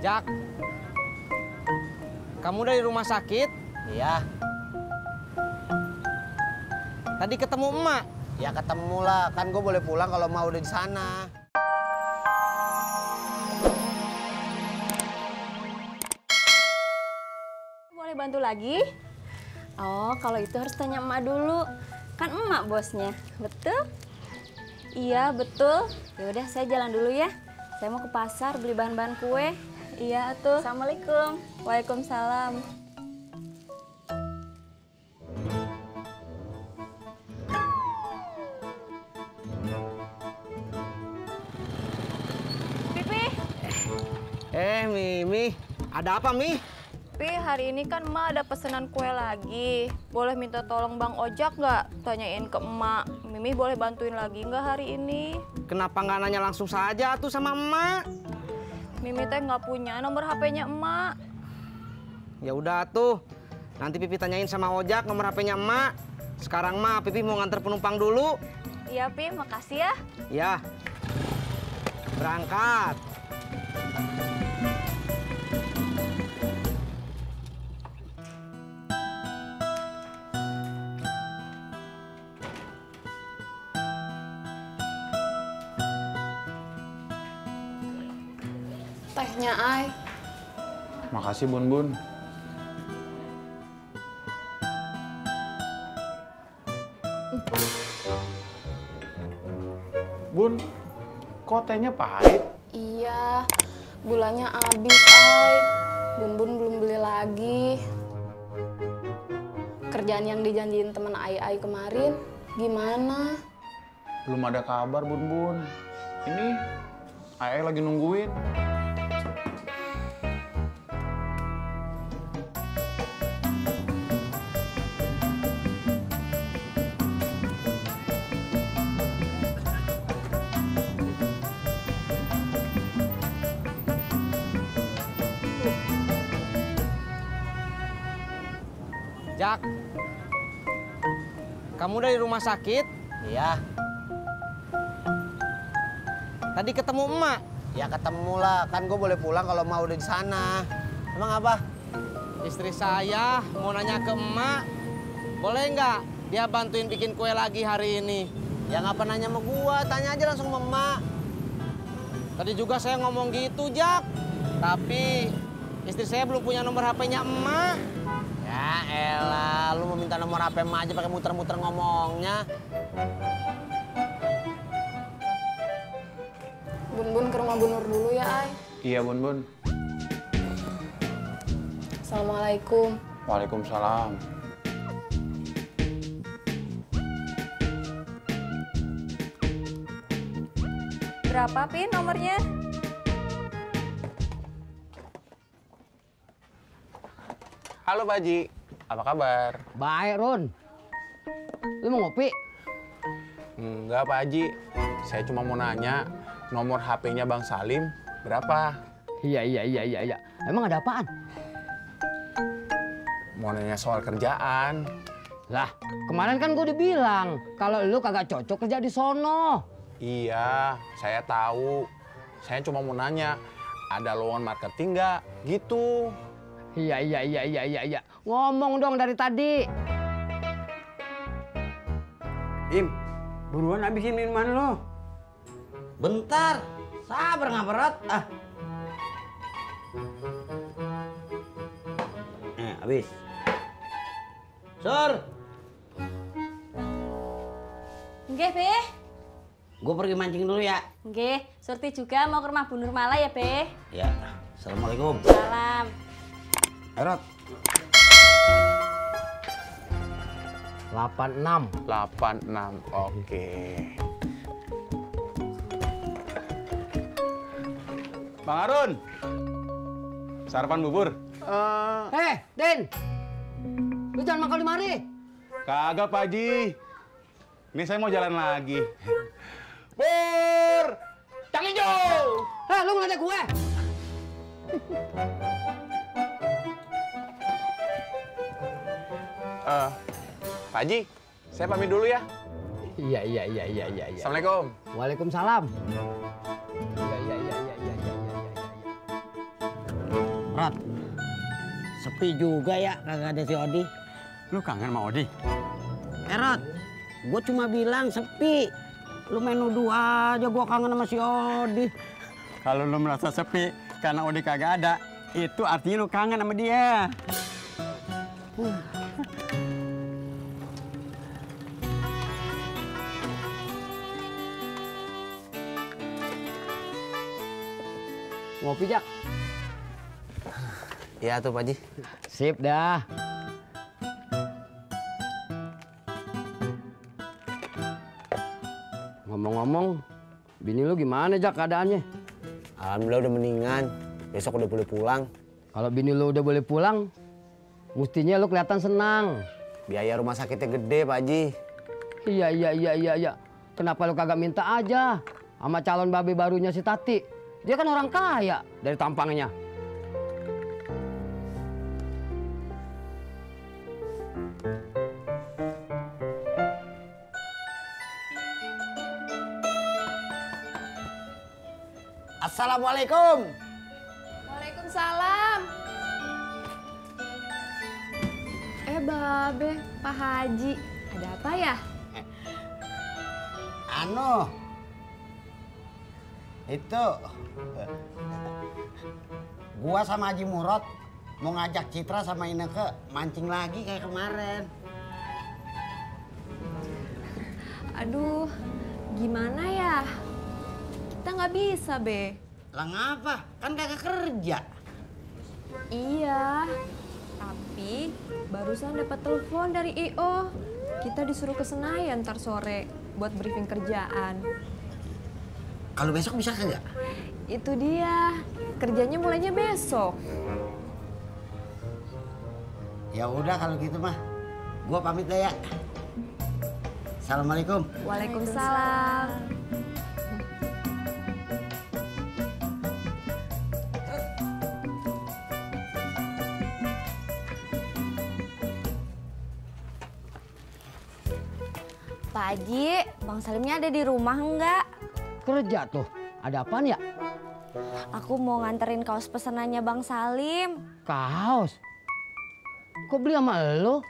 Jak, kamu dari rumah sakit? Iya. Tadi ketemu emak? Ya ketemu lah, kan gue boleh pulang kalau mau udah di sana. Boleh bantu lagi? Oh, kalau itu harus tanya emak dulu. Kan emak bosnya, betul? Iya, betul. Ya udah, saya jalan dulu ya. Saya mau ke pasar beli bahan-bahan kue. Iya, tuh. Assalamualaikum. Waalaikumsalam. Pipi. Mimi, ada apa, Mi? Pi, hari ini kan emak ada pesanan kue lagi. Boleh minta tolong Bang Ojak nggak? Tanyain ke emak. Mimi boleh bantuin lagi nggak hari ini? Kenapa nggak nanya langsung saja tuh sama emak? Mimi teh nggak punya nomor HP-nya emak. Ya udah tuh, nanti Pipi tanyain sama Ojak nomor HP-nya emak. Sekarang mah Pipi mau nganter penumpang dulu. Iya, Pi, makasih ya. Ya, berangkat. Tehnya, Ai. Makasih, Bun Bun. Bun, kok tehnya pahit? Iya, gulanya habis, Ai. Bun Bun belum beli lagi. Kerjaan yang dijanjiin teman Ai kemarin, gimana? Belum ada kabar, Bun Bun. Ini, Ai lagi nungguin. Jak, kamu dari rumah sakit? Iya. Tadi ketemu emak? Ya ketemu lah, kan gue boleh pulang kalau mau udah di sana. Emang apa? Istri saya mau nanya ke emak, boleh nggak dia bantuin bikin kue lagi hari ini? Ya ngapa nanya sama gua, tanya aja langsung sama emak. Tadi juga saya ngomong gitu, Jak. Tapi istri saya belum punya nomor HP-nya emak. Ya elah, lu mau minta nomor HP emak aja pakai muter-muter ngomongnya. Bun Bun ke rumah Bu Nur dulu ya, Ai. Iya, Bun Bun. Assalamualaikum. Waalaikumsalam. Berapa, Pi, nomornya? Halo, Pak Haji. Apa kabar? Baik, Ron. Lu mau ngopi? Enggak, Pak Haji. Saya cuma mau nanya, nomor HP-nya Bang Salim berapa? Iya. Emang ada apaan? Mau nanya soal kerjaan. Lah, kemarin kan gue udah bilang kalau lu kagak cocok kerja di sono. Iya, saya tahu. Saya cuma mau nanya, ada lowongan marketing nggak? Gitu. Iya. Ngomong dong dari tadi. Im, buruan habisin minuman lo. Bentar, sabar nggak berat. Habis. Sur, Nggih, Be. Gue pergi mancing dulu ya. Nggih, Surti juga mau ke rumah Bu Nur Mala ya, Be. Ya, assalamualaikum. Salam. Erot. 86. 86, oke. Bang Harun, sarapan bubur? Den. Lu jangan makan di mari. Kagak, Pak Haji. Ini saya mau jalan lagi. Pur! Cang hijau! Lu ngeliat gue? Pak Haji, saya pamit dulu ya. Iya. Assalamualaikum. Waalaikumsalam. Iya. Rot, sepi juga ya kagak ada si Odi. Lu kangen sama Odi? Rot, gue cuma bilang sepi. Lu main nuduh aja gue kangen sama si Odi. Kalau lu merasa sepi karena Odi kagak ada, itu artinya lu kangen sama dia. Ngopi, Jak? Iya tuh Pak Haji. Sip dah. Ngomong-ngomong, bini lu gimana, Jak, keadaannya? Alhamdulillah udah mendingan. Besok udah boleh pulang. Kalau bini lu udah boleh pulang, mestinya lu kelihatan senang. Biaya rumah sakitnya gede, Pak Haji. Iya. Kenapa lu kagak minta aja sama calon babe barunya si Tati? Dia kan orang kaya dari tampangnya. Assalamualaikum. Waalaikumsalam. Babe, Pak Haji, ada apa ya? Itu gua sama Haji Murad mau ngajak Citra sama Ineke mancing lagi kayak kemarin. Aduh, gimana ya? Kita nggak bisa, Be. Lah ngapa? Kan kagak kerja. Iya, tapi barusan dapat telepon dari IO. Kita disuruh ke Senayan ntar sore buat briefing kerjaan. Kalau besok bisa kagak? Itu dia, kerjanya mulainya besok. Ya udah kalau gitu mah, gua pamit deh ya. Assalamualaikum. Waalaikumsalam. Pak Haji, Bang Salimnya ada di rumah enggak? Kerja tuh. Ada apaan ya? Aku mau nganterin kaos pesanannya Bang Salim. Kaos? Kok beli sama lo?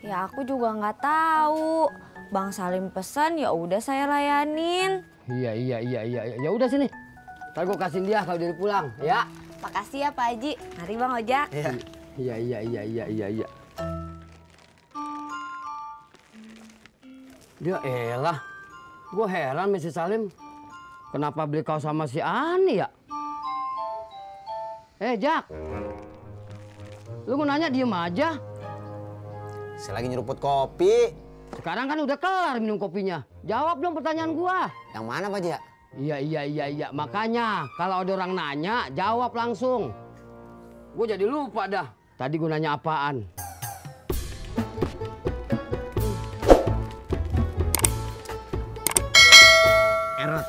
Ya aku juga nggak tahu. Bang Salim pesan, ya udah saya layanin. Iya. Ya udah sini. Ntar gue kasihin dia kalau dia pulang, ya. Makasih ya Pak Haji. Mari Bang Ojak. Iya. Dia elah. Gue heran sama si Salim. Kenapa beli kaos sama si Ani ya? Jak. Lu mau nanya diem aja. Saya lagi nyeruput kopi. Sekarang kan udah kelar minum kopinya. Jawab dong pertanyaan gua. Yang mana Pak Haji ya? Iya. Makanya kalau ada orang nanya, jawab langsung. Gue jadi lupa dah. Tadi gue nanya apaan. Erot,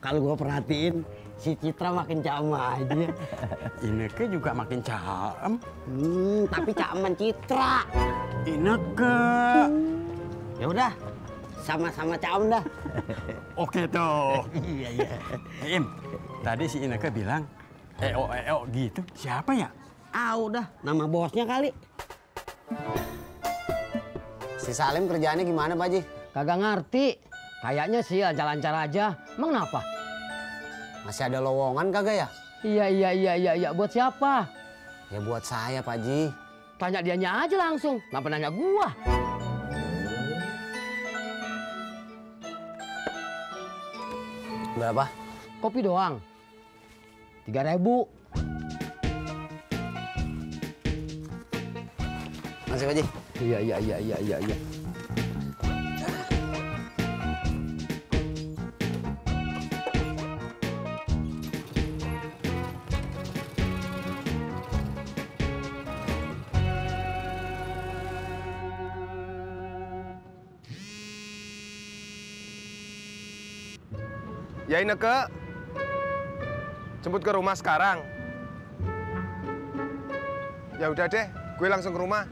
kalau gue perhatiin si Citra makin caem aja. Ineke juga makin caem. Tapi caeman Citra. Ineke. Ya udah, sama-sama caem dah. Oke tuh. Iya. Im, tadi si Ineke bilang EO gitu. Siapa ya? Udah, nama bosnya kali. Si Salim kerjaannya gimana Pak Haji? Kagak ngerti. Kayaknya sih lancar-lancar aja. Emang kenapa? Masih ada lowongan kagak ya? Iya. Buat siapa? Ya buat saya Pak Haji. Tanya dianya aja langsung. Kenapa nanya gua? Berapa? Kopi doang. 3.000. Masih Pak Haji? Iya. Ya Ineke, jemput ke rumah sekarang. Ya udah deh, gue langsung ke rumah.